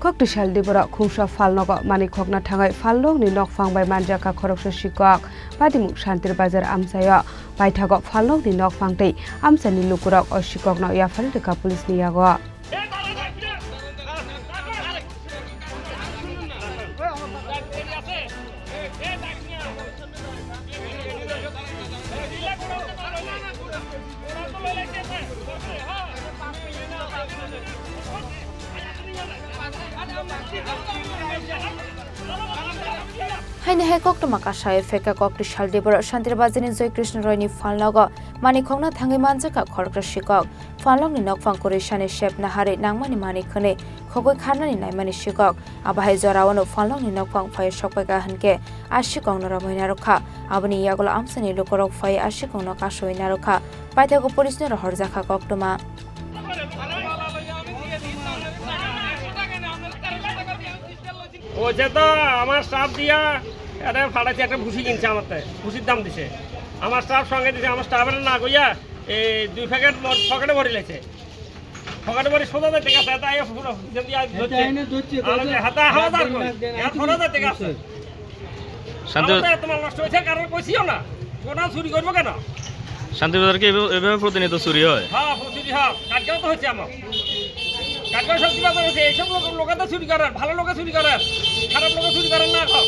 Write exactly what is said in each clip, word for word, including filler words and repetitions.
Koktisal diborok khungsa phalnogo manwi khokna thangwi phalnokni nokphang bai manjakha khoroksa sikok. Patimung Shantir Bazar amchaio paithago phalnokni nokphang tei amchaini lukurok o sikokno yapharwi rwkha police ni yago. Haini hai koktwma kasai phaikha koktisal diborok Shantir Bazarni Joy Krishna Royni phalnogo manwi khokna thangwi manjakha khoroksa sikok. Phalnokni nokphang kwrwi sani sep naharwi nangmani manwi khwnwi khogwi kharnani naimani sikok. Abo hai jorao no phalnokni nokphang phai sokpaikha hinkhe a sikokno romwi narwkha. Aboni yagulo amchaini lukurok phai a sikokno kasui narwkha. Paithago police no rohorjakha koktwma. ও যে তো আমার স্টাফ দিয়া এটা ফাটাইছে, একটা ভুসি কিনছে আমার তাই, ভুসির দাম দিছে। আমার স্টাফ সঙ্গে দিছে, আমার স্টাফের না কইয়া এই দুই প্যাকেট মোর পকেটে ভরি লাইছে। পকেটে ভরি সোজা যাইতে গেছে, এটা আইয়া পুরো ভিতর দিয়ে আইয়া ধরছে। এটা এনে ধরছে, আর ওই যে ধরছে। হাতে হাওয়া দার কই? এর ফোনে যাইতে গেছে। শান্তি আমার তো এত মাল নষ্ট হয়েছে, কারণ কইছিও না। কোটা চুরি করবো কেন? শান্তিবাজার কি এভাবে, এভাবে প্রতিনিয়ত চুরি হয়? হ্যাঁ, চুরি হয়। কালকেও তো হয়েছে আমার। কালকেও সবজি বাজার হয়েছে। এইসব লোক, লোকে তো চুরি করেন, ভালো লোকে চুরি করেন, খারাপ লোকে চুরি করেন না এখন।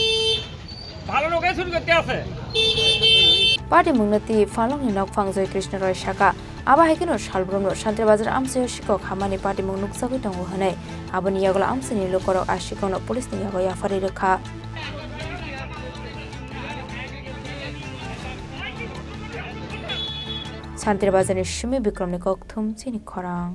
ভালো লোকে চুরি করতে আছে। Patimungno twi phalnokni nokphang Joy Krishna Roy saka, abo hai kheno salbrumno Shantir Bazar amchaio sikok hamani patimung nukjagwi tongo hwnwi. Aboni yagulo amchaini lukurok a sikokno police ni yago yapharwi rwkha. Shantir Bazarni simi Bikromni kokthum chini khorang.